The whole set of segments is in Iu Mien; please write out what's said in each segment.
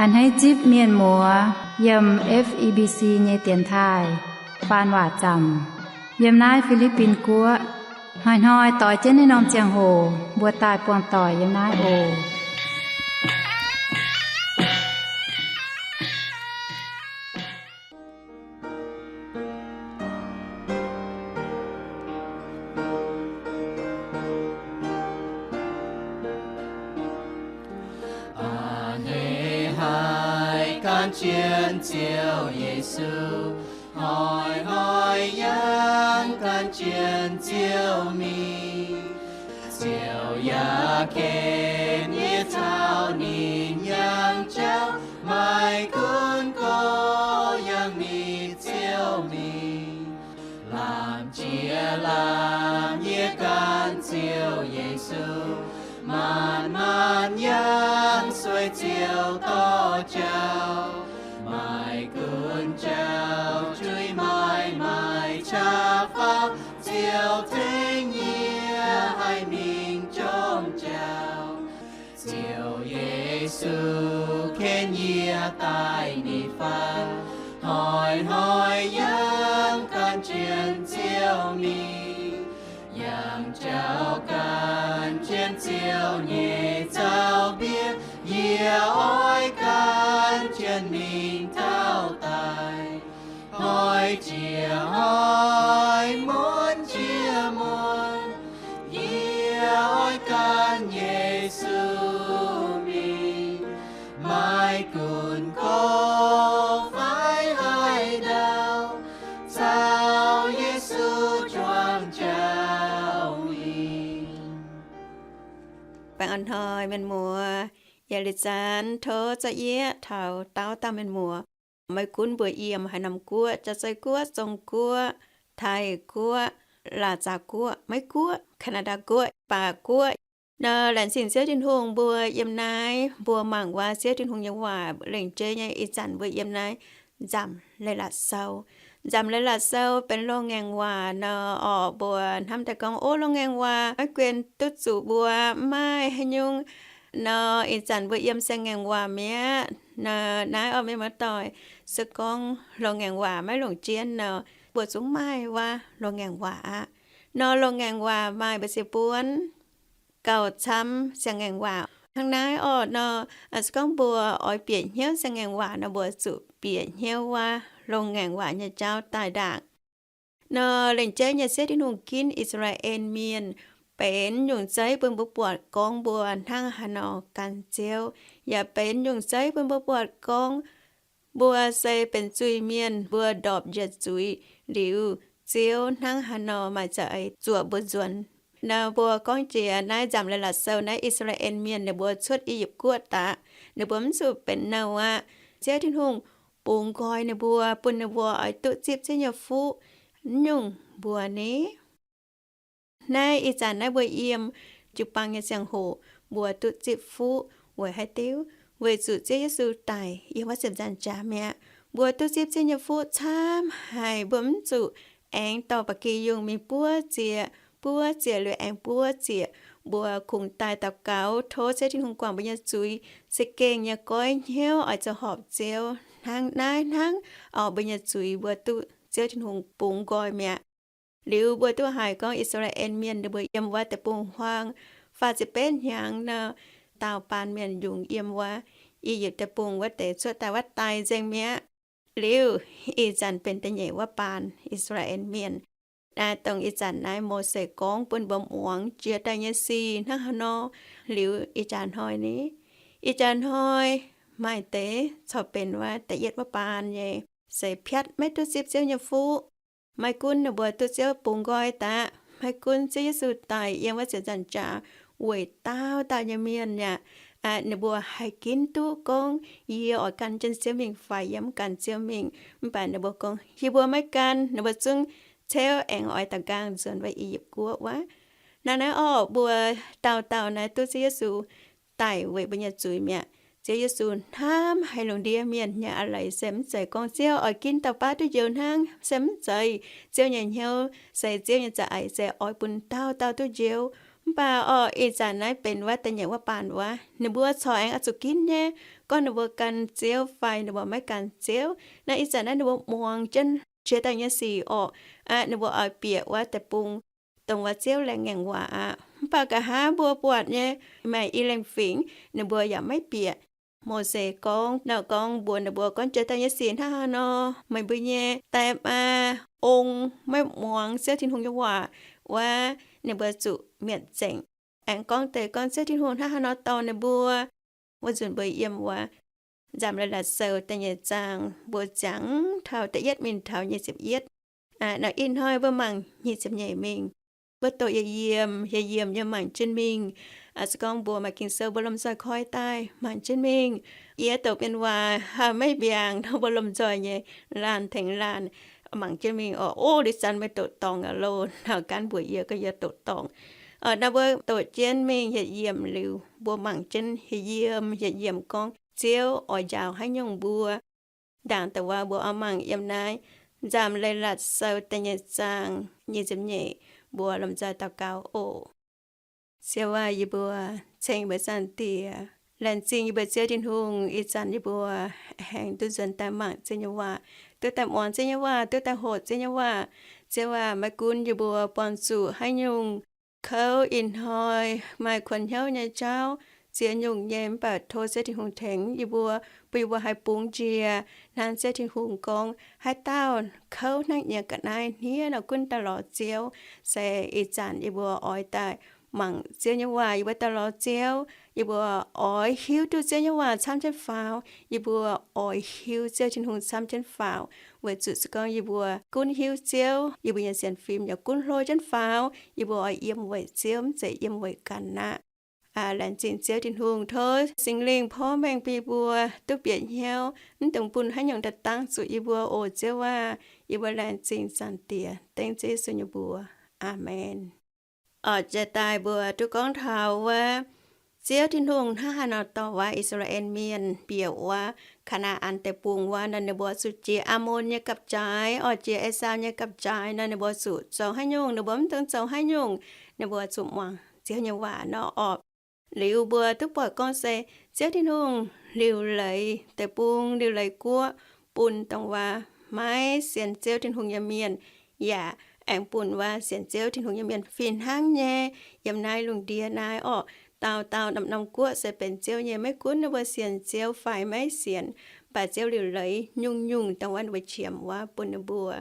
A'hneiv zipv mienh muoz yiem F E B C nyei dienx taaih faan waac zaamc yiem naaiv Fi^li^bin Guoqv. Hnoi-hnoi doix jienv naaiv norm ziangh hoc mbuo daaih buangh doic yiem naaiv oc. A'hneiv haih gan jienv Ziouv Yesu, hnoi-hnoi yangh gan jienv Ziouv mingh. Ziouv yaac ken yie caux ninh yangh jauv, maaih gunv gorx yangh mingh Ziouv mingh. Lamh jiex lamh yie gan Ziouv Yesu, maanc maanc yangh sueih Ziouv dorh jauv. Maaih gunv jauv juiv maaih maaih qaqv faaux, Ziouv tengx yie haih mingh jomc jauv. Ziouv Yesu ken yie daaih ninh faam, hnoi-hnoi yangh gan jienv Ziouv mingh. Yangh jauv gan jienv Ziouv nyei zaux-mbienv, yie oix gan jienv mingh taux daic. Hnoi jiex hnoi, muonz jiex muonz, yie oix gan Yesu mingh. Maaih gunv gorx fai haaix dauh caux Yesu juangc jauv mingh. Baengh orn hnoi mienh muoz, yaac liuz zanc tov zorqv yieqv taux dauh dauh mienh muoz. Maiv gunv mbuo yiem haaix norm guoqv, Jaa-Zei Guoqv, Zong Guoqv, Taiv Guoqv, Laac Zaac Guoqv, Meiv Guoqv, Canada Guoqv, Baac Guoqv, nor laengz zingh Ziouv Tin-Hungh mbuo yiem naaiv, mbuo mangc waac Ziouv Tin-Hungh nyei waac lengc jeiv nyei. Ih zanc mbuo yiem naaiv Nzamc Leiz-Latc Sou. Nzamc Leiz-Latc Sou benx loz-ngaengc waac nor, orqc, mbuo hnamv daaih gorngv, ov, loz-ngaengc waac maiv guen duqv zuqc mbuo, mv maaih haaix nyungc. Nor ih zanc mbuo yiem siang-ngaengc waac mi'aqv. Nor naaiv orqc, mienh muoz-doic, se gorngv loz-ngaengc waac maiv longc jienv nor, mbuo zungv maaih waac loz-ngaengc waac aqv. Nor loz-ngaengc waac maaih mbu'ziex buonv gauh camv siang-ngaengc waac. Hnangv naaiv orqc nor, se gorngv mbuo oix bieqc hnyouv siang-ngaengc waac nor, mbuo zuqc bieqc hnyouv waac loz-ngaengc waac nyei jauv daaih ndaangc. Nor lengc jeiv nyei Ziouv Tin-Hungh ginv I^saa^laa^en Mienh benx nyungc zeiv bun mbuo buatc gorngv mbuo hnangv haaix nor gan Ziouv, yaac benx nyungc zeiv bun mbuo buatc gorngv mbuo se benx zuiz-mienh, mbuo ndorpc njiec zuiz liuz, Ziouv hnangv haaix nor maaih za'eix zuoqc mbuo nzuonx. Nor mbuo gorngv jiex naaiv Nzamc Leiz-Latc Sou naaiv, I^saa^laa^en Mienh ninh mbuo cuotv I^yipv Guoqv daaih, ninh mbuo mv zuqc benx nouh aqv. Ziouv Tin-Hungh bungx nqoi ninh mbuo, bun ninh mbuo oix duqv zipv Ziouv nyei fuqv. Mv nyungc mbuo ni, naaiv ih zanc naaiv mbuo yiem jiu-baang nyei ziangh hoc, mbuo duqv zipv fuqv weic haaix diuc? Weic zuqc Ziouv Yesu daic yiem wuov ziepc nzaangc jaax mi'aqv. Mbuo duqv zipv Ziouv nyei fuqv camv haic, mbuo mv zuqc aengx dorh ba'gi yungh mingh buov zieqc, buov zieqc liuz aengx buov zieqc. Mbuo kungx daaih daux gaux tov Ziouv Tin-Hungh guangc mbuo nyei zuiz, za'gengh nyei goiv hnyouv oix zuqc horpc Ziouv. Hnangv naaiv hnangv, orqc, mbuo nyei zuiz mbuo duqv Ziouv Tin-Hungh bungx nqoi mi'aqv. Liuz mbuo duqv haiz gorngv I^saa^laa^en Mienh ninh mbuo yiem wuov deic-bung-huaang faah ziepc betv hnyangx nor, daauh baan mienh yungz yiem wuov I^yipv Deic-Bung wuov deix cuotv daaih wuov daaih nzengc mi'aqv. Liuz ih zanc benx da'nyeic wuov baan I^saa^laa^en Mienh. Naaiv dongh ih zanc naaiv Mose gorngv bun mbuo muangx jiex daaih nyei sic hnangv haaix nor. Liuz ih jaax hnoi ni, ih jaax hnoi maaih deix corc benx wuov da'yietv wuov baan nyei, se piatv maiv duqv zipv Ziouv nyei fuqv. Maiv gunv ninh mbuo duqv Ziouv bungx nqoi daaih, maiv gunv Ziouv Yesu daic yiem wuov ziepc nzaangc jaax weic dauh dauh nyei mienh aqv, ninh mbuo haih ginv duqv gorngv, yie oix gan jienv Ziouv mingh fai yie mv gan Ziouv mingh. Mv baac ninh mbuo gorngv, yie mbuo maiv gan. Ninh mbuo zungv ceuv aengx oix daaux nqaang nzuonx wuov I^yipv Guoqv wuov. Naaiv naaiv orqc, mbuo dauh dauh naaiv duqv Ziouv Yesu daic weic mbuo nyei zuiz mi'aqv. Ziouv Yesu hnamv haic lungh ndiev mienh nyei a'leiz se mv zeiz gorngv Ziouv oix ginv dauh baav duqv njoux hnangv, se mv zeiz. Ziouv nyei hnyouv se Ziouv nyei za'eix se oix bun dauh dauh duqv njoux. Mv baac orqc, ih zanc naaiv benx wuov da'nyeic wuov baan wuov, ninh mbuo corc aengx oix zuqc ginv nyei. gorngv ninh mbuo gan Ziouv fai ninh mbuo maiv gan Ziouv. Naaiv ih zanc naaiv ninh mbuo muangx jienv jiex daaih nyei sic orqc, aqv, ninh mbuo oix bieqc wuov deic-bung, dongh wuov Ziouv laengz ngaengc waac aqv. Mv baac nqa'haav mbuo buatc nyei, maaih i lengh fingx ninh mbuo yaac maiv bieqc. Mose gorngv, nor gorngv mbuox ninh mbuo gorngv, Jiex daaih nyei sic hnangv haaix nor, meih mbuo nyei die maa, ong maiv muangx Ziouv Tin-Hungh nyei waac wuov, ninh mbuo zuqc mietc nzengc. Aengx gorngv deix gorngv Ziouv Tin-Hungh hnangv haaix nor dorh ninh mbuo. Wuov nzunc mbuo yiem wuov Nzamc Leiz-Latc Sou da'nyeic zaang, mbuo ziangx taux da'yietv mingh taux nyic ziepc yietv. Nor ih hnoi mbuo mangc nyic ziepc nyeic mingh. Mbuo doqc yietc yiemc yietc yiemc nyei mangc jienv mingh. Se gorngv mbuo maaih Ging-Sou mbuo lomh nzoih koi daaih mangc jienv mingh. Yie doqc mienh waac haih maiv mbiaangc nor, mbuo lomh nzoih nyei laanh tengx laanh mangc jienv mingh orqc. O, liuz zanc meih doqc dorngc aqv loh, nor gaanv mbuox yie gorngv yie doqc dorngc. Nor mbuo doqc jienv mingh yietc yiemc liuz, mbuo mangc jienv yietc yiemc yietc yiemc gorngv Ziouv oix njaaux haaix nyungc mbuo. Ndaangc da'wuov mbuo oix mangc yiem naaiv Nzamc Leiz-Latc Sou da'nyeic zaang nyic ziepc nyeic, mbuo lomh nzoih daux gaux oc. Ziouv aac, yie mbuo ceng mbuo Zaangc Diex, laengz zingh yie mbuo Ziouv Tin-Hungh ih zanc yie mbuo aengx duqv nzuonx daaih mangc Ziouv nyei waac, duqv daaih muangx Ziouv nyei waac, duqv daaih hoqc Ziouv nyei waac. Ziouv aac, maiv gunv yie mbuo buangh zuqc haaix nyungc kouv ih hnoi maaih kuonx hnyouv nyei jauv, ziex nyungc nyei, mv baac tov Ziouv Tin-Hungh tengx yie mbuo, bun yie mbuo haih bungx njiec hnangv Ziouv Tin-Hungh gorngv, haaix dauh kouv hnangv nyiex ga'naaiv hniev nor, gunv daaih lorz Ziouv. Se ih zanc yie mbuo oix daaih mangc Ziouv nyei waac, yie mbuo daaih lorz Ziouv. Yie mbuo oix hiuv duqv Ziouv nyei waac camv jienv faaux. Yie mbuo oix hiuv Ziouv Tin-Hungh camv jienv faaux, weic zuqc se gorngv yie mbuo gunv hiuv Ziouv, yie mbuo nyei sienx fim yaac gunv hlo jienv faaux. Yie mbuo oix yiem weic Ziouv, mv zeiz yiem weic ganh aqv. Laengz zingh Ziouv Tin-Hungh, tov Singx Lingh porv mengh bun yie mbuo duqv bieqc hnyouv, mv dungx bun haaix nyungc daaih dangv zuqc yie mbuo oc, Ziouv aac. Yie mbuo laengz zingh Zaangc Diex dengv Ziouv Yesu nyei mbuox. Aamen. Orqc, jiex daaih mbuo duqv gorngv taux wuov Ziouv Tin-Hungh hnangv haaix nor dorh wuov I^saa^laa^en Mienh bieqc wuov Kaa^naa^an Deic-Bung wuov nor, ninh mbuo zuqc jiex Aamon nyei gapv-jaaix, orqc, jiex Esaau nyei gapv-jaaix nor, ninh mbuo zuqc zoux haaix nyungc, ninh mbuo mv dungx zoux haaix nyungc, ninh mbuo zuqc muangx Ziouv nyei waac nor, orqc. Liuz mbuo duqv buatc gorngv se Ziouv Tin-Hungh liuc leiz deic-bung, liuc leiz guoqv bun dongh wuov maiv sienx Ziouv Tin-Hungh nyei mienh, yaac aengx bun wuov sienx Ziouv Tin-Hungh nyei mienh fih hnangv nyei. Yiem naaiv lungh ndiev naaiv orqc, dauh dauh norm-norm guoqv se benx Ziouv nyei, maiv gunv ninh mbuo sienx Ziouv fai maiv sienx, mv baac Ziouv liuc leiz nyungc-nyungc dongh wuov ninh mbuo qiemx wuov bun ninh mbuo.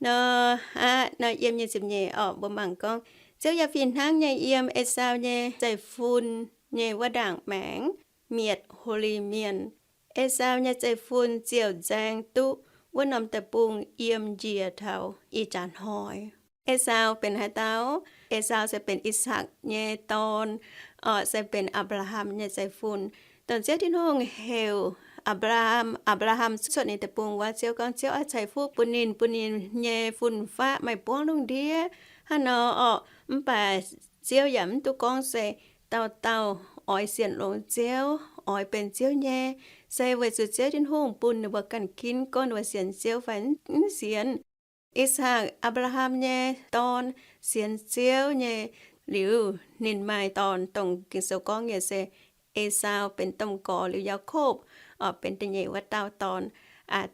Nor, aqv, nor yiem nyic ziepc nyeic orqc, mbuo mangc gorngv, Ziouv yaac fih hnangv nyei yiem Esaau nyei zeiv-fun nyei wuov ndaangc maengx mietc Ho^li Mienh. Esaau nyei zeiv-fun ziouc nzaeng duqv wuov norm deic-bung yiem njiec taux ih jaax hnoi. Esaau benx haaix dauh? Esaau se benx I^sakc nyei dorn, orqc, se benx Apc^laa^ham nyei zeiv-fun. Dongh Ziouv Tin-Hungh heuc Apc^laa^ham, Apc^laa^ham cuotv ninh deic-bung wuov, Ziouv gorngv Ziouv oix ceix fuqv bun ninh, bun ninh nyei fun-faqv maaih buangv lungh ndiev hnangv nor, orqc. Mv baac Ziouv yaac mv duqv gorngv se dauh dauh oix sienx longx Ziouv, oix benx Ziouv nyei, se weic zuqc Ziouv Tin-Hungh bun ninh mbuo ganh ginv gorngv ninh mbuo sienx Ziouv fai mv sienx. I^sakc, Apc^laa^ham nyei dorn, sienx Ziouv nyei. Liuz ninh maaih dorn, dongh Ging-Sou gorngv nyei se Esaau benx domh gorx, liuz Yaakopv, orqc, benx da'nyeic wuov dauh dorn,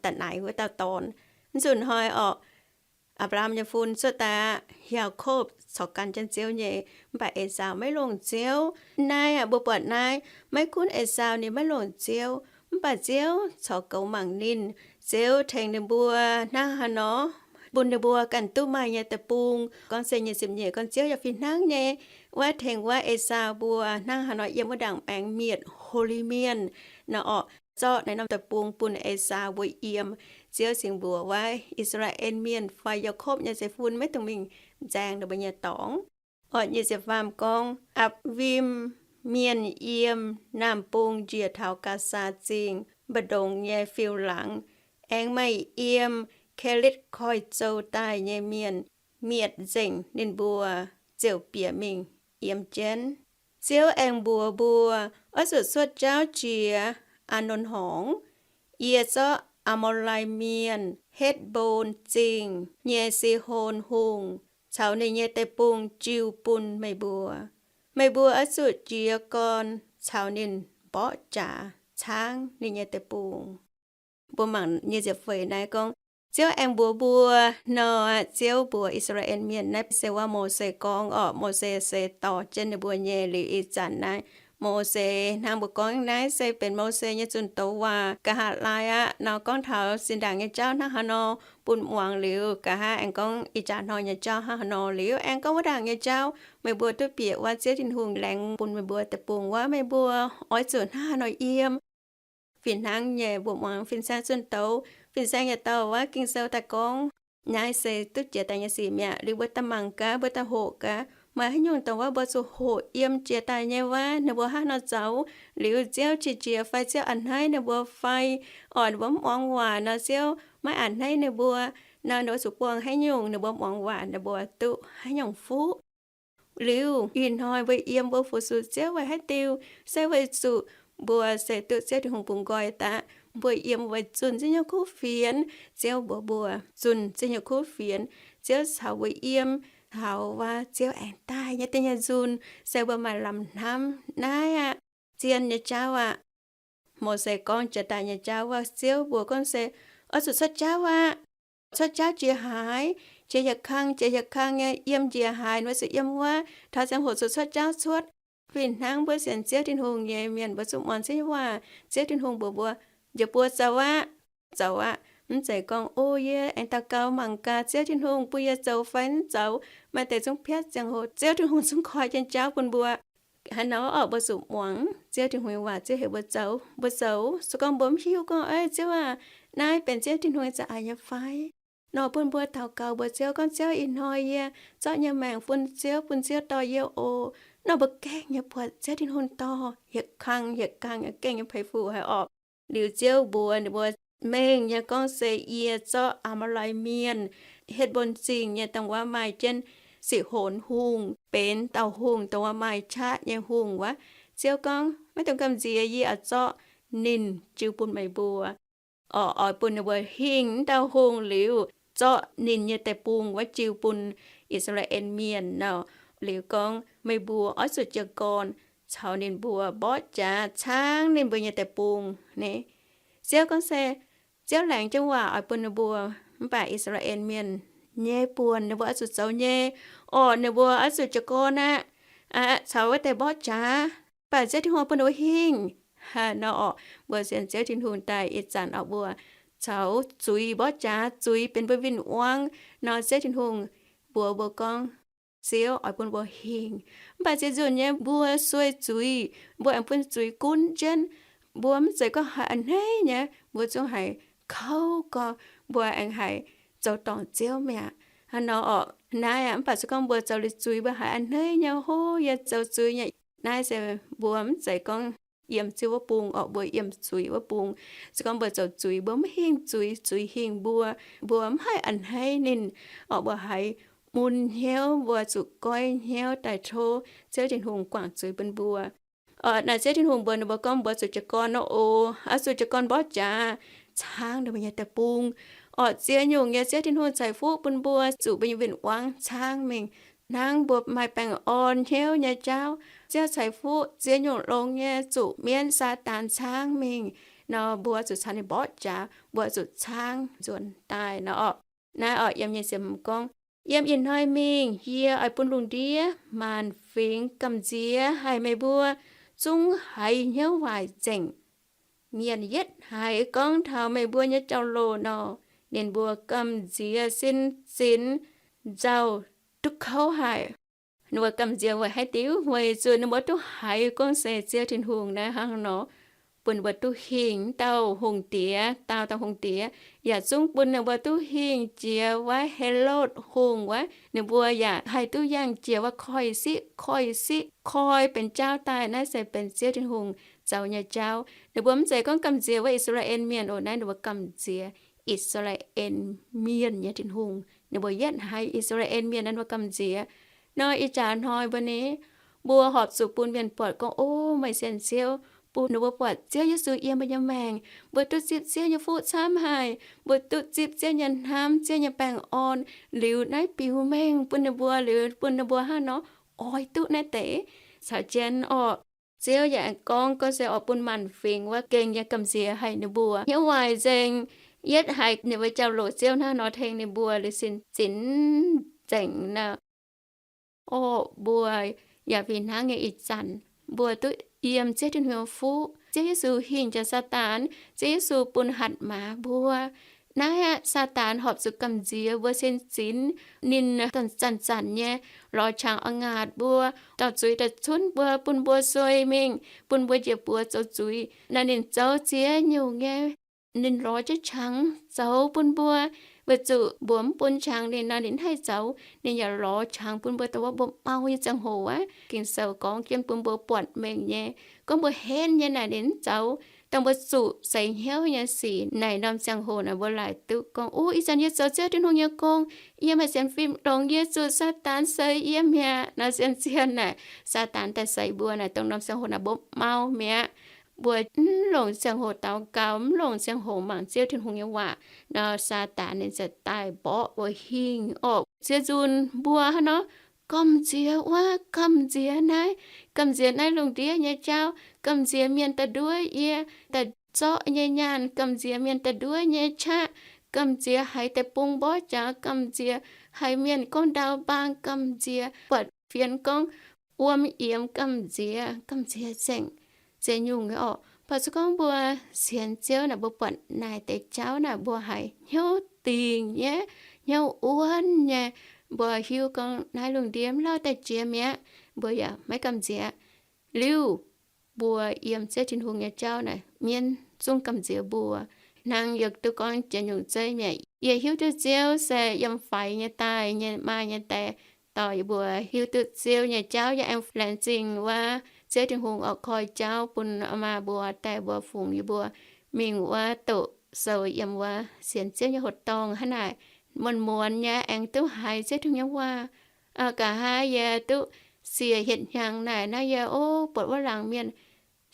da'naix wuov dauh dorn. Mv zuqc hnoi orqc, Apc^laa^ham nyei fun cuotv daaih aqv, Yaakopv corc gan jienv Ziouv nyei, mv baac Esaau maiv longc Ziouv. Naaiv aqv, mbuo buatc naaiv, maiv gunv Esaau ninh maiv longc Ziouv, mv baac Ziouv corc goux mangc ninh. Ziouv tengx ninh mbuo hnangv haaix nor, bun ninh mbuo ganh duqv maaih nyei deic-bung. Gorngv se nyic ziepc nyeic gorngv Ziouv yaac fih hnangv nyei, wuov tengx wuov Esaau mbuo hnangv haaix nor yiem wuov ndaangc maengx mietc Ho^li Mienh nor, orqc, zorqv naaiv norm deic-bung bun Esaau mbuo yiem. Ziouv cingx mbuox wuov I^saa^laa^en Mienh fai Yaakopv nyei zeiv-fun maiv dungx mingh nzaeng ninh mbuo nyei dorngx. Orqc, nyic ziepc faam gorngv, Apc^vim Mienh yiem naamh bung njiec taux Gaasaa Zingh mbu'ndongx nyei fiuv-laangz, aengx maaih yiem Kaaletv Koiv-Zou daaih nyei mienh mietc nzengc ninh mbuo, ziouc bieqc mingh yiem jienv. Ziouv aengx mbuox mbuo, Oix zuqc cuotv jauv jiex Aa^nonc Horngz. Yie zorqv Aa^mo^lai Mienh, Hetv^mbon Zingh nyei Sihon Hungh caux ninh nyei deic-bung jiu bun meih mbuo. Meih mbuo oix zuqc jiez gorn caux ninh mborqv jaax. caangv ninh nyei deic-bung. Mbuo mangc nyei ziepc feix naaiv gorngv, Ziouv aengx mbuox mbuo, nor, Ziouv mbuox I^saa^laa^en Mienh, naaiv se waac Mose gorngv orqc. Mose se dorh jienv ninh mbuo nyei. Liuz ih zanc naaiv, Mose, hnangv mbuo gorngv naaiv se benx Mose nyei zunh doz waac. Nqa'haav laai aqv nor, gorngv taux zinh ndaangc nyei jauv hnangv haaix nor bun muangx liuz, nqa'haav aengx gorngv ih jaax hnoi nyei jauv hnangv haaix nor liuz, aengx gorngv wuov ndaangc nyei jauv. Meih mbuo duqv bieqc wuov Ziouv Tin-Hungh laengz bun meih mbuo deic-bung wuov, meih mbuo oix zuqc hnangv haaix nor yiem. Fih hnangv nyei, mbuo muangx fin-saeng zunh doz, fin-saeng yietc dauh wuov Ging-Sou daaih gorngv, naaiv se duqv jiex daaih nyei sic mi'aqv. Liuz mbuo daaih mangc gaax, mbuo daaih hoqc gaax, maaih haaix nyungc dongh wuov mbuo zuqc hoqc yiem jiex daaih nyei wuov, ninh mbuo hnangv haaix nor zoux, liuz Ziouv qiex jiez fai Ziouv a'hneiv ninh mbuo fai, orqc, ninh mbuo mv muangx waac nor, Ziouv maiv a'hneiv ninh mbuo nor, ninh mbuo zuqc buangh haaix nyungc, ninh mbuo muangx waac ninh mbuo duqv haaix nyungc fuqv. Liuz ih hnoi mbuo yiem mbuo fu-sux Ziouv weic haaix diuc? Se weic zuqc mbuo se duqv Ziouv Tin-Hungh bungx nqoi daaih. Mbuo yiem weic zunh Ziouv nyei kuv fienx. Ziouv mbuox mbuo zunh Ziouv nyei kuv fienx, Ziouv caux mbuo yiem, caux wuov Ziouv aengx daaih nyei da'nyeic nzunc, se mbuo maaih lamh hnamv naaiv aqv. Zien nyei jauv aqv. Mose gorngv jiex daaih nyei jauv wuov, Ziouv mbuox gorngv se, oix zuqc cuotv jauv aqv. Cuotv jauv jiex haaix? Jiex yietc kang, jiex yietc kang nyei, yiem njiec haaix, oix zuqc yiem wuov. Taux ziangh hoc zuqc cuotv jauv cuotv. Fih hnangv mbuo sienx Ziouv Tin-Hungh nyei mienh, mbuo zuqc muangx Ziouv nyei waac. Ziouv Tin-Hungh mbuox mbuo, njoux buo zoux aqv, zoux aqv. Mv zeiz gorngv, o, yie aengx daux gaux mangc gaax Ziouv Tin-Hungh bun yie zoux fai mv zoux. Maaih deix zungv piatv ziangh hoc Ziouv Tin-Hungh zungv koi jienv jauv bun mbuo. Hnangv nor orqc, mbuo zuqc muangx Ziouv Tin-Hungh nyei waac, Ziouv heuc mbuo zoux, mbuo zoux. Se gorngv mbuo mv hiuv gorngv, ei, Ziouv aac, naaiv benx Ziouv Tin-Hungh nyei za'eix nyei fai nor, bun mbuo daux gaux mbuox Ziouv gorngv, Ziouv, ih hnoi yie zorqv nyei maengc bun Ziouv, bun Ziouv dorh yie oc. Nor mbuo gengh nyei buatc Ziouv Tin-Hungh dorh yietc kang yietc kang nyei gengh nyei peix fuqv haic orqc. Liuz Ziouv mbuox ninh mbuo mengh nyei gorngv se, yie zorqv Aa^maa^lai Mienh, Hetv^mbon Zingh nyei dongh wuov maaih jienv Sihon Hungh, benx dauh hungh dongh wuov maaih qaqv nyei hungh wuov. Ziouv gorngv, maiv dungx gamh nziex, yie oix zorqv ninh jiu bun meih mbuo. Orqc, oix bun ninh mbuo hingh wuov dauh hungh liuz, zorqv ninh nyei deic-bung wuov jiu bun I^saa^laa^en Mienh nor. Liuz gorngv, meih mbuo oix zuqc jiez gorn caux ninh mbuo mborqv jaax caangv ninh mbuo nyei deic-bung ni. Ziouv gorngv se, Ziouv laengz jienv waac oix bun ninh mbuo, mv baac I^saa^laa^en Mienh nyei buonc ninh mbuo oix zuqc zoux nyei. Orqc, ninh mbuo oix zuqc jiez gorn aqv, aqv, caux wuov deix mborqv jaax, mv baac Ziouv Tin-Hungh bun ninh mbuo hingh. Hnangv nor orqc, mbuo sienx Ziouv Tin-Hungh daaih ih zanc orqc, mbuo caux zuiz mborqv jaax, zuiz benx mbuo win-wangv nor, Ziouv Tin-Hungh mbuox mbuo gorngv, Ziouv oix bun mbuo hingh. Mv baac ziex nzunc nyei mbuo sueih zuiz, mbuo aengx bun zuiz gunv jienv. Mbuo mv zeiz gorngv haiz a'hneiv nyei, mbuo zungv haiz kouv gorx, mbuo aengx haiz zoux dorngc Ziouv mi'aqv. Hnangv nor orqc, naaiv aqv, mv baac se gorngv mbuo zoux liuz zuiz, mbuo haiz a'hneiv nyei, hov, yie zoux zuiz nyei. Naaiv se mbuo mv zeiz gorngv yiem Ziouv wuov bung orqc, mbuo yiem zuiz wuov bung. Se gorngv mbuo zoux zuiz, mbuo mv hingh zuiz, zuiz hingh mbuo, mbuo mv haih a'hneiv ninh orqc, mbuo haiz mun hnyouv, mbuo zuqc goiv hnyouv daaih tov Ziouv Tin-Hungh guangc zuiz bun mbuo. Orqc, naaiv Ziouv Tin-Hungh mbuox ninh mbuo gorngv mbuo zuqc jiez gorn nor oc, oix zuqc jiez gorn mborqv jaax caangv ninh mbuo nyei deic-bung. Orqc, ziex nyungc nyei Ziouv Tin-Hungh ceix fuqv bun mbuo, zuqc mbuo nyei win-wangv caangv mingh. Hnangv mbuo maaih baengh orn hnyouv nyei jauv, Ziouv ceix fuqv ziex nyungc longx nyei zuqc mienv Saadaan caangv mingh nor, mbuo zuqc caux ninh mborqv jaax, mbuo zuqc caangv nzuonx daaih nor orqc. Naaiv orqc, yiem nyei siemx gorngv, yiem ih hnoi mingh yie oix bun lungh ndiev maanc fingx gamh nziex haic meih mbuo, zungv haiz hnyouv waaic nzengc, mienh yietv haiz gorngv taux meih mbuo nyei jauv-louc nor, ninh mbuo gamh nziex sin zinx nzauh duqv kouv haic. Ninh mbuo gamh nziex weic haaix diuc? Weic zuqc ninh mbuo duqv haiz gorngv se Ziouv Tin-Hungh naaiv hnangv nor, bun ninh mbuo duqv hingh dauh hungh diex, dauh dauh hungh diex, yaac zungv bun ninh mbuo duqv hingh jiex wuov Helotv Hungh wuov. Ninh mbuo yaac haih duqv yangh jiex wuov koiv-siqv, koiv-siqv koi benx jauv daaih, naaiv se benx Ziouv Tin-Hungh zoux nyei jauv. Ninh mbuo mv zeiz gorngv gamh nziex wuov I^saa^laa^en Mienh oc, naaiv ninh mbuo gamh nziex I^saa^laa^en Mienh nyei Tin-Hungh. Ninh mbuo yietv haiz I^saa^laa^en Mienh naaiv ninh mbuo gamh nziex. Nor ih jaax hnoi mbuo ni, mbuo horpc zuqc bun mienh buatc gorngv, o, meih sienx Ziouv, bun ninh mbuo buatc Ziouv Yesu yiem mbuo nyei maengc. Mbuo duqv zipv Ziouv nyei fuqv camv haic. Mbuo duqv zipv Ziouv nyei hnamv, Ziouv nyei baengh orn. Liuz naaiv biux mengh bun ninh mbuo, liuz bun ninh mbuo hnangv nor oix duqv naaiv deix caux jienv orqc. Ziouv yaac aengx gorngv, gorngv se oix bun maanc fingx wuov gengh nyei gamh nziex haic ninh mbuo hnyouv waaic nzengc. Yietv haiz ninh mbuo jauv-louc Ziouv hnangv nor tengx ninh mbuo liuz sin zinx nzengc nor. Orqv, mbuo yaac fih hnangv nyei ih zanc, mbuo duqv yiem Ziouv Tin-Hungh nyei fuqv. Ziouv Yesu hingh jaax Saadaan, Ziouv Yesu bun hatc maaz mbuo. Naaiv aqv, Saadaan horpc zuqc gamh nziex mbuo sin zinx. Ninh zanc-zanc nyei lorz qangx oix ngaatc mbuo, dorh zuiz daaih cunv mbuo, bun mbuo sueih mingh, bun mbuo njiec buoz zoux zuiz. Naaiv ninh zoux ziex nyungc nyei. Ninh lorz jienv qangx zoux bun mbuo, weic zuqc mbuo mv bun qangx ninh nor, ninh haih zoux. Ninh yaac lorz qangx bun mbuo dongh wuov mbuo mau nyei ziangh hoc aqv. Ging-Sou gorngv jienv bun mbuo buatc mengh nyei. Gorngv mbuo henv nyei naaic ninh mv zoux. Dongh mbuo zuqc seix hnyouv nyei sic naaic norm ziangh hoc naaic mbuo laaic duqv gorngv, Uv, ih zanc yie zoux Ziouv Tin-Hungh nyei gong, yie maaih sienx fim longx, yie zuqc Saadaan seix yie mi'aqv. Nor zien-zien naaic Saadaan daaih seix mbuo naaic dongh norm ziangh hoc naaic mbuo mau mi'aqv. Mbuo mv longc ziangh hoc daux gaux, mv longc ziangh hoc mangc Ziouv Tin-Hungh nyei waac nor, Saadaan ninh ziouc daaih mborqv mbuo hingh orqc. Ziouv nzunc mbuo hnangv nor, gamh nziex wuov, gamh nziex naaiv, gamh nziex naaiv lungh ndiev nyei jauv, gamh nziex mienh daaih nduov yie, daaih zorqv nyei nyaanh, gamh nziex mienh daaih nduov nyei qaqv, gamh nziex haiz deic-bung mborqv jaax, gamh nziex haiz mienh gorngv ndau mbaang, gamh nziex buatc fienx gorngv wuom yiemx, gamh nziex, gamh nziex nzengc, ziex nyungc nyei orqc. Mv baac se gorngv mbuo sienx Ziouv naaic, mbuo buatc naaic deix jauv naaic, mbuo haiz hnyouv dingc nyei, hnyouv wuonv nyei. Mbuo hiuv gorngv naaiv lungh ndiev mv lauh daaih jiex mi'aqv, mbuo yaac maiv gamh nziex. Liuz mbuo yiem Ziouv Tin-Hungh nyei jauv naaic, mienv zungv gamh nziex mbuo. Hnangv yie duqv gorngv jiex nyungc zeiv mi'aqv, yie hiuv duqv Ziouv se yiem faix nyei daaih nyei maaih nyei deix dorh yie mbuo hiuv duqv Ziouv nyei jauv. Yie aengx laengz zingh wuov Ziouv Tin-Hungh oix koi jauv bun maa mbuo daaih mbuo fungx yie mbuo mingh wuov doqc sou yiem wuov sienx Ziouv nyei hoc dorngh hnangv naaic, muonz-muonz nyei aengx duqv haiz Ziouv Tin-Hungh nyei waac. Nqa'haav yie duqv siec hietc hnyangx naaic naaiv, yie o buatc wuov laangz mienh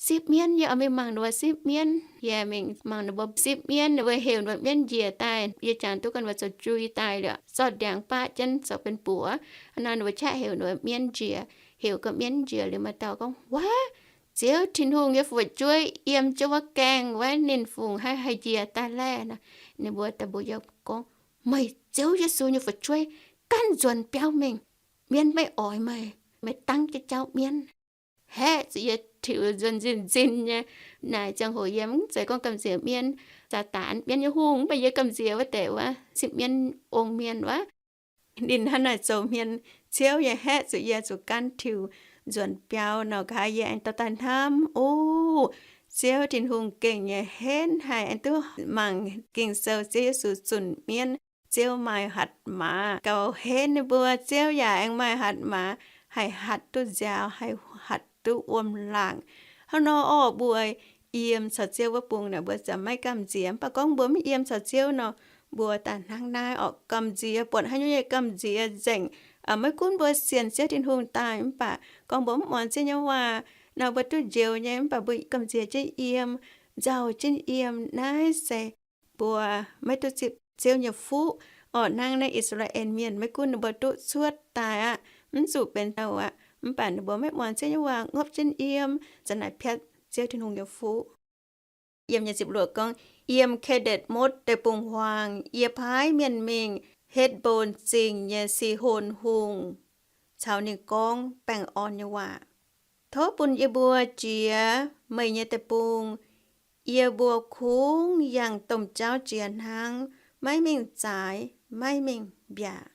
sipv mienv, yie oix mingh mangc ninh mbuo sipv mienv. Yie mingh mangc ninh mbuo sipv mienv, ninh mbuo heuc ninh mbuo mienv njiec daaih. Yie jangx duqv gan mbuo zoux jui daaih liuz, zorqv ndiangx baqv jienv zoux benx buoz. Nor ninh mbuo qaqv heuc ninh mbuo mienv njiec. Heuc gau mienv njiec liuz, maaih dauh gorngv, Wuov, Ziouv Tin-Hungh nyei fu'jueiv yiem jienv wuov gaengh wuov, ninh fungc haih haih njiec daaih laeh? Ninh mbuo daaih mbuox yie gorngv, Meih Ziouv Yesu nyei fu'jueiv, ganh nzuonx biauv mingh. Mienv maiv oix meih. Meih dangv jienv jauv mienv. Haeqv zuqc yie tiux nzuonx nzinh nzinh nyei. Naaic ziangh hoc yie mv zeiz gorngv gamh nziex mienv. Saadaan, mienv nyei hungh, mv baac yie gamh nziex wuov deix wuov, sipv mienv ong-mienh wuov. Ninh hnangv naaic zoux hmien ciouv nyei, haeqv zuqc yie zuqc gaanv tiux nzuonx biauv. Nor nqa'haav yie aengx dorh daaih hnamv, o, Ziouv Tin-Hungh gengh nyei henv haic, aengx duqv mangc Ging-Sou, Ziouv Yesu zunc mienv, Ziouv maaih hatc maaz gauh henv ninh mbuo. Ziouv yaac aengx maaih hatc maaz haih hatc duqv nziaaux, haih hatc duqv wuom-laangc. Hnangv nor orqc, mbuo yiem caux Ziouv wuov bung naaic, mbuo ziouc maiv gamh nziex. Mv baac gorngv mbuo mv yiem caux Ziouv nor, mbuo daaih hnangv naaiv orqc, gamh nziex, buatc haaix nyungc yaac gamh nziex nzengc. Maiv gunv mbuo sienx Ziouv Tin-Hungh daaih, mv baac gorngv mbuo mv muangx Ziouv nyei waac nor, mbuo duqv njoux nyei, mv baac mbuo gamh nziex jienv yiem, nzauh jienv yiem. Naaiv se mbuo maiv duqv zipv Ziouv nyei fuqv orqc. Hnangv naaiv I^saa^laa^en Mienh, maiv gunv ninh mbuo duqv cuotv daaih aqv, mv zuqc benx douh aqv, mv baac ninh mbuo maiv muangx Ziouv nyei waac, ngopv jienv yiem, za'naaic piatv Ziouv Tin-Hungh nyei fuqv. Yiem nyei ziepc luoqc gorngv, Yiem Ke^ndetc Motv Deic-Bung-Huaang yie paaiv mienh mingh Hetv^mbon Zingh nyei Si^hon Hungh caux ninh gorngv baengh orn nyei waac. Tov bun yie mbuo jiex meih nyei deic-bung. Yie mbuo kungx yangh domh jauv jiex hnangv, maiv mingh zaaix, maiv mingh mbiaac.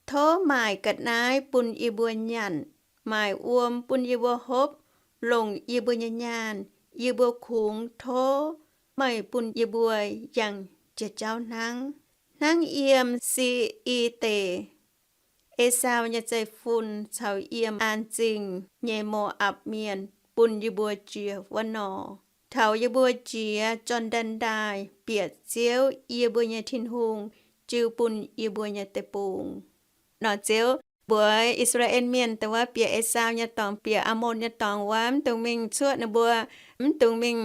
Tov maaic ga'naaiv bun yie mbuo nyanc, maaic wuom bun yie mbuo hopv, longc yie mbuo nyei nyaanh. Yie mbuo kungx tov meih bun yie mbuo yangh jiex jauv hnangv, hnangv yiem Se^i Deic, Esaau nyei zeiv-fun, caux yiem an zingh nyei Mo^apc Mienh bun yie mbuo jiex wuov nor. Taux yie mbuo jiex Jor^ndaen Ndaaih, bieqc Ziouv, yie mbuo nyei Tin-Hungh, jiu bun yie mbuo nyei deic-bung. Nor Ziouv mbuox I^saa^laa^en Mienh dongh wuov bieqc Esaau nyei dorngx, bieqc Aa^mon nyei dorngx wuov, mv dungx mingh cuotv ninh mbuo, mv dungx mingh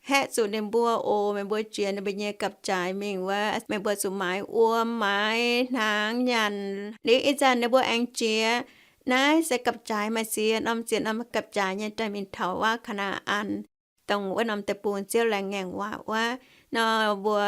haeqv zuqc ninh mbuo oc. Meih mbuo jiex ninh mbuo nyei gapv-jaaix mingh wuov, meih mbuo zuqc maaiz wuom, maaiz hnaangx nyanc. Liuz ih zanc ninh mbuo aengx jiex Naaiv se gapv-jaaix maaih ziex norm, ziex norm gapv-jaaix nyei daaih mingh taux wuov Kaa^naa^an, dongh wuov norm deic-bung Ziouv laengz ngaengc waac wuov. Nor mbuo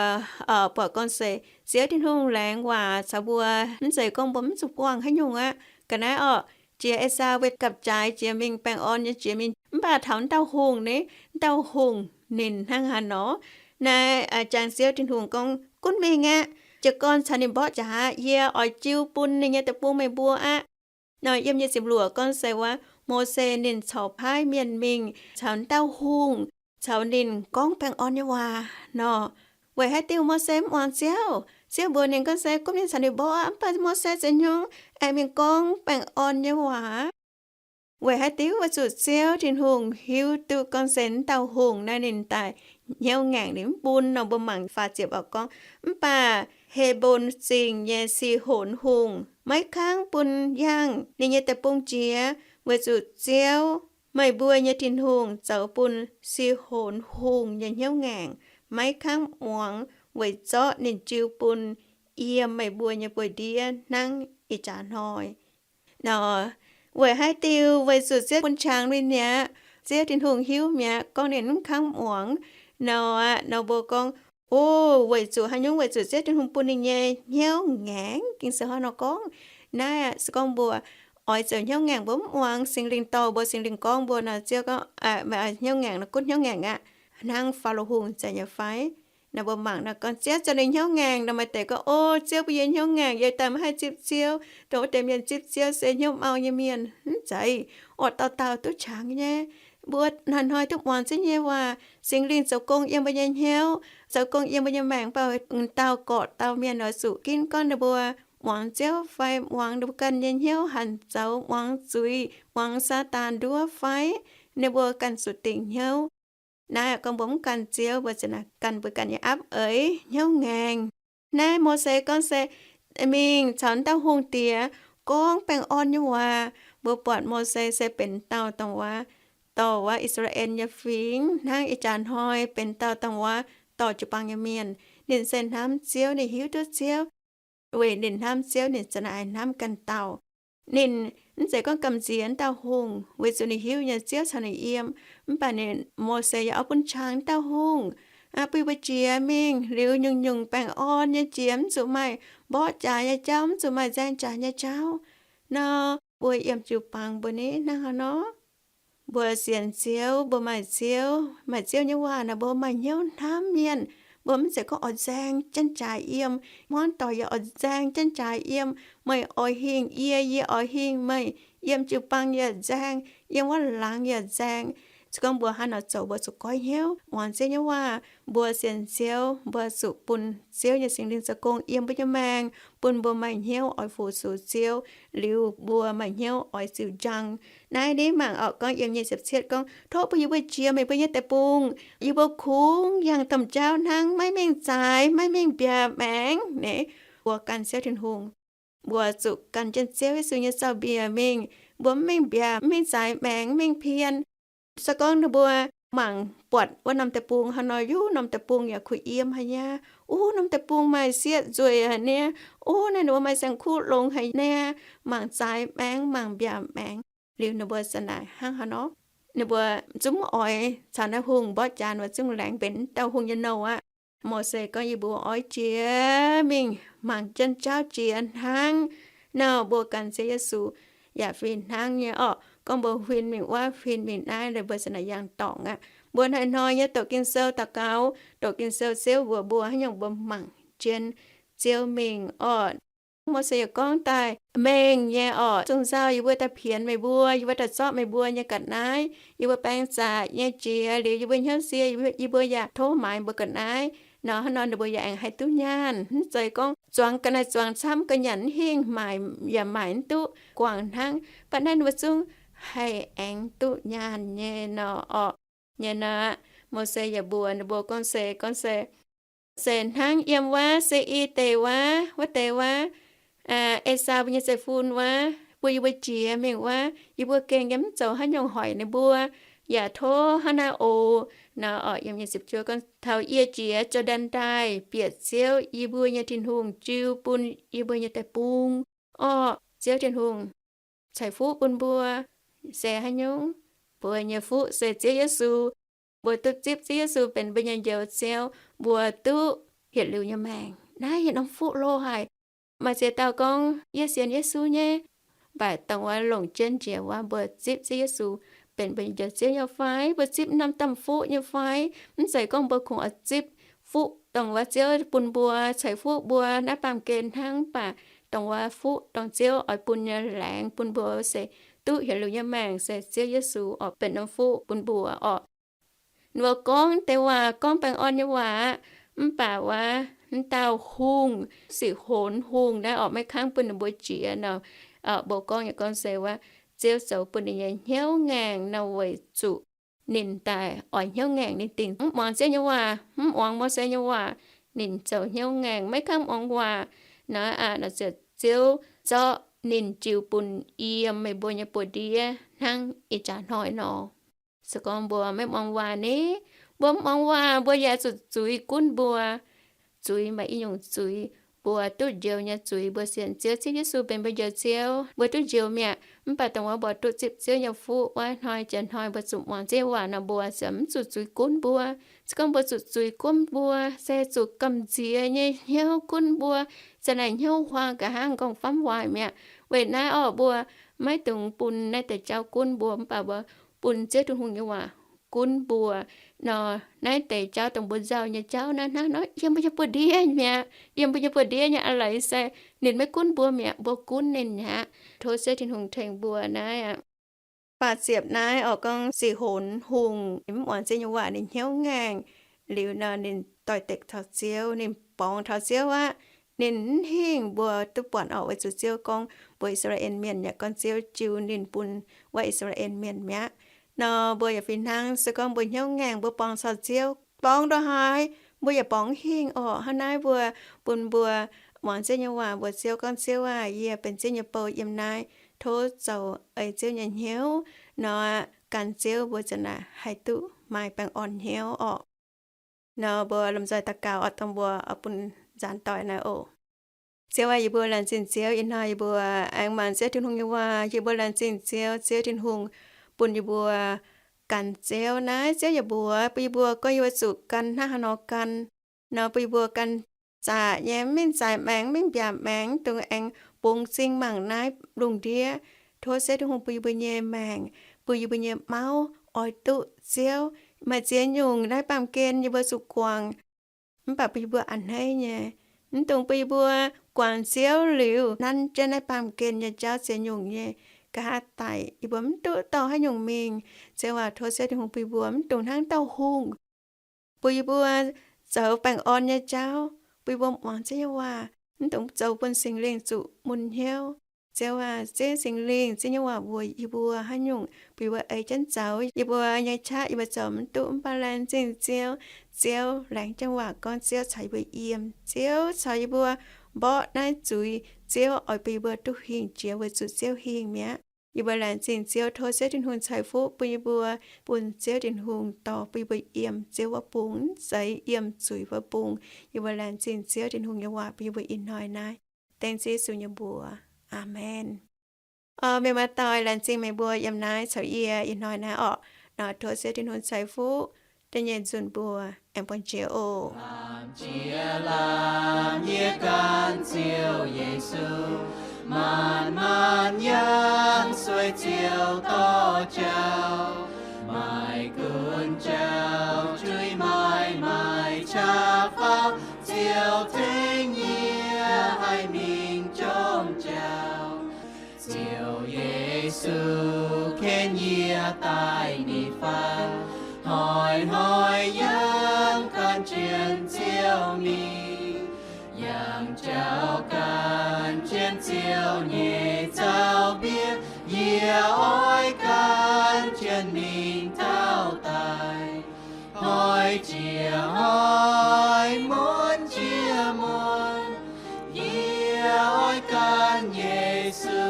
buatc gorngv se Ziouv Tin-Hungh laengz waac caux mbuo, mv zeiz gorngv mbuo mv zuqc buangh haaix nyungc aqv. Ga'naaiv orqc, jiex Esaau mbuo gapv-jaaix jiex mingh, baengh orn nyei jiex mingh, mv baac taux wuov dauh hungh ni, wuov dauh hungh ninh hnangv haaix nor? Naaiv jangx Ziouv Tin-Hungh gorngv, Gunv mingh aqv. Jiez gorn caux ninh mborqv jaax, yie oix jiu bun ninh nyei deic-bung meih mbuo aqv. Nor yiem nyei ziepc luoqc gorngv se wuov, Mose ninh corc paaiv mienh mingh caux wuov dauh hungh, caux ninh gorngv baengh orn nyei waac nor. Weic haaix diuc Mose mv muangx Ziouv? Ziouv mbuox ninh gorngv se gunv mingh caux ninh mborqv aqv, mv baac Mose za'nyungc aengx mingh gorngv baengh orn nyei waac. Weic haaix diuc? Weic zuqc Ziouv Tin-Hungh hiuv duqv gorngv se wuov dauh hungh naaiv ninh daaih hnyouv ngaengc, ninh mv bun nor. Mbuo mangc faah ziepc orqc gorngv, Mv baac He^mbo^n Zingh nyei Si^honx Hungh maiv kangv bun yangh ninh nyei deic-bung jiex, weic zuqc Ziouv, meih mbuo nyei Tin-Hungh, zoux bun Si^honx Hungh nyei hnyouv ngaengc, maiv kangv muangx, weic zorqv ninh jiu bun yiem meih mbuo nyei buoz-ndiev hnangv ih jaax hnoi. Nor, weic haaix diuc? Weic zuqc Ziouv bun qangx ninh mi'aqv. Ziouv Tin-Hungh hiuv mi'aqv gorngv ninh mv kangv muangx. Nor aqv, nor mbuo gorngv, O, weic zuqc haaix nyungc? Weic zuqc Ziouv Tin-Hungh bun ninh nyei hnyouv ngaengc. Ging-Sou hnangv nor gorngv. Naaiv aqv, se gorngv mbuo oix zoux hnyouv ngaengc, mbuo mv muangx Singx Lingh dorh mbuo, Singx Lingh gorngv mbuo nor, Ziouv gorngv, Meih oix hnyouv ngaengc nor, gunv hnyouv ngaengc aqv, hnangv Faalo Hungh zeiz nyei fai? Nor mbuo mangc nor gorngv, Ziouv zoux ninh hnyouv ngaengc nor, maaih deix gorngv, O, Ziouv bun yie hnyouv ngaengc, yie daaih maiv haih zipv Ziouv, dongh wuov deix mienh zipv Ziouv se hnyouv mau nyei mienh. Mv zeiz, orqc, dauh dauh duqv qangx nyei. Mbuo hnoi-hnoi duqv muangx Ziouv nyei waac, Singx Lingh zoux gong yiem mbuo nyei hnyouv, zoux gong yiem mbuo nyei maengc, mv baac dauh gorqv dauh mienh oix zuqc ginv gorngv ninh mbuo muangx Ziouv fai muangx ninh mbuo ganh nyei hnyouv hanc zoux, muangx zuiz, muangx Saadaan nduov fai, ninh mbuo ganh zuqc dingc hnyouv. Naaiv gorngv mbuo mv gan Ziouv, mbuo ziouc naaic gan mbuo ganh nyei aapv eix hnyouv ngaengc. Naaiv Mose gorngv se mingh caux wuov dauh hungh diex gorngv baengh orn nyei waac. Mbuo buatc Mose se benx dauh dongh wuov, dorh wuov I^saa^laa^en nyei fingx hnangv ih jaax hnoi benx dauh dongh wuov dorh jiu-baang nyei mienh. Ninh se hnamv Ziouv, ninh hiuv duqv Ziouv. Weic ninh hnamv Ziouv, ninh ziouc naaic hnamv ganh dauh. Ninh mv zeiz gorngv gamh nziex wuov dauh hungh, weic zuqc ninh hiuv nyei Ziouv caux ninh yiem. Mv baac ninh, Mose yaac oix bun qangx wuov dauh hungh, bun yie mbuo jiex mingh liuz nyungc-nyungc baengh orn nyei jiex, mv zuqc maaih mborqv jaax nyei jauv, mv zuqc maaih nzaeng jaax nyei jauv. Nor mbuo yiem jiu-baang mbuo ni hnangv haaix nor? Mbuo sienx Ziouv, mbuo maaih Ziouv, maaih Ziouv nyei waac naaic, mbuo maaih hnyouv hnamv mienh. Mbuo mv zeiz gorngv oix nzaeng janx-jaaix yiem, hmuangv doic yaac oix nzaeng janx-jaaix yiem. Meih oix hingh yie, yie oix hingh meih. Yiem jiu-baang yaac nzaeng, yiem wuov laangz yaac nzaeng. Se gorngv mbuo hnangv nor zoux, mbuo zuqc goiv hnyouv muangx Ziouv nyei waac. Mbuo sienx Ziouv, mbuo zuqc bun Ziouv nyei Singx Lingh zoux gong yiem mbuo nyei maengc, bun mbuo maaih hnyouv oix fu-sux Ziouv, liuz mbuo maaih hnyouv oix ziux njang. Naaiv ni mangc orqc, gorngv yiem nyei ziepc cietv gorngv, Tov bun yie mbuo jiex meih mbuo nyei deic-bung. Yie mbuo kungx yangh domh jauv hnangv, maiv mingh zaaix, maiv mingh mbiaac maengx. Naaiv mbuo gan Ziouv Tin-Hungh, mbuo zuqc gan jienv Ziouv Yesu nyei zaux-mbiec mingh. Mbuo mv mingh mbiaac, mv mingh zaaix maengx, mv mingh pien. Se gorngv ninh mbuo mangc buatc wuov norm deic-bung hnangv nor, yie norm deic-bung yaac kuh yiem haic nyei. Wuov norm deic-bung maaih sieqv nzueic haic niaa. Wuov naaiv ninh mbuo maaih saeng-kuv longx haic niaa. Mangc zaaix maengx, mangc mbiaac maengx. Liuz ninh mbuo ziouc naaic hnangv haaix nor? Ninh mbuo zungv mv oix caux naaiv hungh mborqv jaax, ninh mbuo zungv laengz benx dauh hungh nyei nouh aqv. Mose gorngv, Yie mbuo oix jiex mingh mangc jienv jauv jiex hnangv. Nor mbuo gan Ziouv Yesu yaac fih hnangv nyei orqc. Gorngv mbuo huin mingh wuov, huin mingh naaiv, mbuo ziouc naaic yangh dorngc aqv. Mbuo hnoi-hnoi nyei doqc Ging-Sou daux gaux, doqc Ging-Sou Ziouv mbuox mbuo haaix nyungc mbuo mangc jienv Ziouv mingh orqc. Mose yaac gorngv daaih, Mengh nyei orqc, zungh nzauh yie mbuo daaih pienx meih mbuo, yie mbuo daaih zorqv meih mbuo nyei ga'naaiv, yie mbuo baeng zaqc nyei jiex liuz, yie mbuo hnyouv sie, yie mbuo yaac tov maaiz mbuo ga'naaiv. Nor hnangv nor ninh mbuo yaac aengx haih duqv nyaanh. Mv zeiz gorngv zuangx ga'naaiv zuangx camv ga'nyanc hingh maaic yaac maaic mv duqv guangc hnangv. Mv baac naaiv ninh mbuo zungv haih aengx duqv nyaanh nyei nor orqc. Nyei nor, Mose yaac mbuox ninh mbuo gorngv se, gorngv se, se hnangv yiem wuov Se^i deic wuov, wuov deix wuov, Esaau mbuo nyei zeiv-fun wuov, bun yie mbuo jiex mingh wuov, yie mbuo gengh yaac mv zoux haaix nyungc hoic ninh mbuo, yaac tov hnangv naaiv oc. Nor orqc, yiem nyei ziepc juov gorngv, Taux yie jiex Jor^ndaen Ndaaih bieqc Ziouv yie mbuo nyei Tin-Hungh jiu bun yie mbuo nyei deic-bung orqc. Ziouv Tin-Hungh ceix fuqv bun mbuo se haaix nyungc? Mbuo nyei fuqv se Ziouv Yesu. Mbuo duqv zipv Ziouv Yesu benx mbuo nyei Njoux Ziouv, mbuo duqv yietc liuz nyei maengc. Naaiv yietc norm fuqv loz haic. Maaih ziex dauh gorngv, yie sienx Yesu nyei, mv baac dongh wuov longc jienv njiec wuov, mbuo zipv Ziouv Yesu benx mbuo nyei Njoux Ziouv nyei fai? Mbuo zipv norm-norm fuqv nyei fai? Mv zeiz gorngv mbuo kungx oix zipv fuqv dongh wuov Ziouv bun mbuo ceix fuqv mbuo naaiv baamh gen hnangv, mv baac dongh wuov fuqv dongh Ziouv oix bun nyei laengz bun mbuo se duqv yietc liuz nyei maengc se Ziouv Yesu oix benx norm fuqv bun mbuo orqc. Ninh mbuo gorngv deix waac, gorngv baengh orn nyei waac aqv. Mv baac wuov, mv dauh hungh, Sixi Honx Hungh naaiv orqc, maiv kangv bun ninh mbuo jiex nor, mbuo gorngv nyei gorngv se wuov, Ziouv zoux bun ninh nyei hnyouv ngaengc nor weic zuqc ninh daaih oix hnyouv ngaengc, ninh dingc mv muangx Ziouv nyei waac, mv muangx Mose nyei waac, ninh zoux hnyouv ngaengc, maiv kangv muangx waac. Naaiv aqv, nor ziouc Ziouv zorqv ninh jiu bun yiem meih mbuo nyei buoz-ndiev hnangv ih jaax hnoi nor. Se gorngv mbuo maiv muangx waac ni, mbuo mv muangx waac, mbuo yaac zuqc zuiz gunv mbuo. Zuiz maaih i nyungc zuiz, mbuo duqv njoux nyei zuiz, mbuo sienx Ziouv, Ziouv Yesu benx mbuo Njoux Ziouv, mbuo duqv njoux mi'aqv. Mv baac dongh wuov mbuo duqv zipv Ziouv nyei fuqv wuov, hnoi jiex hnoi mbuo zuqc muangx Ziouv nyei waac nor, mbuo ziouc mv zuqc zuiz gunv mbuo. Se gorngv mbuo zuqc zuiz gunv mbuo, se zuqc gamh nziex nyei hnyouv gunv mbuo, za'naaic hnyouv huaang nqa'haav, m'nqorngv famv waaic mi'aqv. Weic naaiv orqc, mbuo maiv dungx bun naaiv deix jauv gunv mbuo, mv baac mbuo bun Ziouv Tin-Hungh nyei waac gunv mbuo. Nor naaiv deix jauv dongh mbuo nzauh nyei jauv naaiv hnangv nor, yiem mbuo nyei buoz-ndiev mi'aqv. Yiem mbuo nyei buoz-ndiev nyei a'leiz se ninh maiv gunv mbuo mi'aqv, mbuo gunv ninh aqv. Tov Ziouv Tin-Hungh tengx mbuo naaiv aqv. Baac ziepc naaiv orqc, gorngv Sixi Honx Hungh mv muangx Ziouv nyei waac, ninh hnyouv ngaengc. Liuz nor ninh doix-dekc taux Ziouv, ninh borngz taux Ziouv aqv. Ninh mv hingh, mbuo duqv buatc orqc, weic zuqc Ziouv gorngv mbuox I^saa^laa^en Mienh yaac gorngv Ziouv jiu ninh bun wuov I^saa^laa^en Mienh mi'aqv. Nor mbuo yaac fih hnangv, se gorngv mbuo hnyouv ngaengc, mbuo borngz taux Ziouv, borngz ndongc haaix mbuo yaac borngz mv hingh orqc. Hnangv naaiv mbuo bun mbuo muangx Ziouv nyei waac, mbuox Ziouv gorngv, Ziouv aah, yie benx Ziouv nyei bou yiem naaiv. Tov zoux ei Ziouv nyei hnyouv nor, gan Ziouv mbuo ziouc naaic haih duqv maaih baengh orn hnyouv orqc. Nor mbuo lomh nzoih daux gaux orqc, dongh mbuo oix bun nzaanx doic naaiv oc. Ziouv aah, yie mbuo laengz zingh Ziouv ih hnoi yie mbuo aengx maanc Ziouv Tin-Hungh nyei waac. Yie mbuo laengz zingh Ziouv, Ziouv Tin-Hungh bun yie mbuo gan Ziouv naaiv. Ziouv yaac mbuox bun yie mbuo gorngv yie mbuo zuqc gan hnangv haaix nor gan. Nor bun yie mbuo gan zaqc nyei, mv mingh zaaix maengx, mv mingh mbiaauc maengx, mv dungx aengx bungx zingh mangc naaiv lungh ndiev. Tov Ziouv Tin-Hungh bun yie mbuo nyei maengc, bun yie mbuo nyei mauv oix duqv Ziouv. Maaih ziex nyungc naaiv baamh gen yie mbuo zuqc guangc, mv baac bun yie mbuo a'hneiv nyei. Mv dungx bun yie mbuo guangc Ziouv liuz nanv jienv naaiv baamh gen nyei jauv ziex nyungc nyei nqa'haav daic, yie mbuo mv duqv dorh haaix nyungc mingh. Ziouv aac, tov Ziouv Tin-Hungh bun yie mbuo mv dungx hnangv dauh hungh, bun yie mbuo zoux baengh orn nyei jauv, bun yie mbuo muangx Ziouv nyei waac, mv dungx zoux bun Singx Lingh zuqc mun hnyouv. Ziouv aac, Ziouv Singx Lingh, Ziouv nyei waac mbuox yie mbuo haaix nyungc, bun yie mbuo ei jienv zoux. Yie mbuo nyei qaqv yie mbuo zoux mv duqv, mv baac laengz zingh Ziouv. Ziouv laengz jienv waac gorngv Ziouv caux yie mbuo yiem, Ziouv caux yie mbuo mborqv naaiv zuiz. Ziouv oix bun yie mbuo duqv hingh jiex weic zuqc Ziouv hingh mi'aqv. Yie mbuo laengz zingh Ziouv, tov Ziouv Tin-Hungh ceix fuqv bun yie mbuo, bun Ziouv Tin-Hungh dorh bun yie mbuo yiem Ziouv wuov bung, mv zeiz yiem zuiz wuov bung. Yie mbuo laengz zingh Ziouv Tin-Hungh nyei waac bun yie mbuo ih hnoi naaiv. Dengv Ziouv Yesu nyei mbuox. Aamen. Mienh muoz-doic, laengz zingh meih mbuo yiem naaiv caux yie ih hnoi naaiv orqc. Nor tov Ziouv Tin-Hungh ceix fuqv da'nyeic nzunc mbuo aengx buangh jiex oc. Lamh jiex lamh yie gan Ziouv Yesu, maanc maanc yangh sueih Ziouv dorh jauv. Maaih gunv jauv juiv maaih maaih qaqv faaux, Ziouv tengx yie haih mingh jomc jauv. Ziouv Yesu ken yie daaih ninh fai, hnoi-hnoi yangh gan jienv Ziouv mingh. Yangh jauv gan jienv Ziouv nyei zaux-mbienv, yie oix gan jienv mingh taux daic. Hnoi jiex hnoi, mun jiex mun, yie oix gan Yesu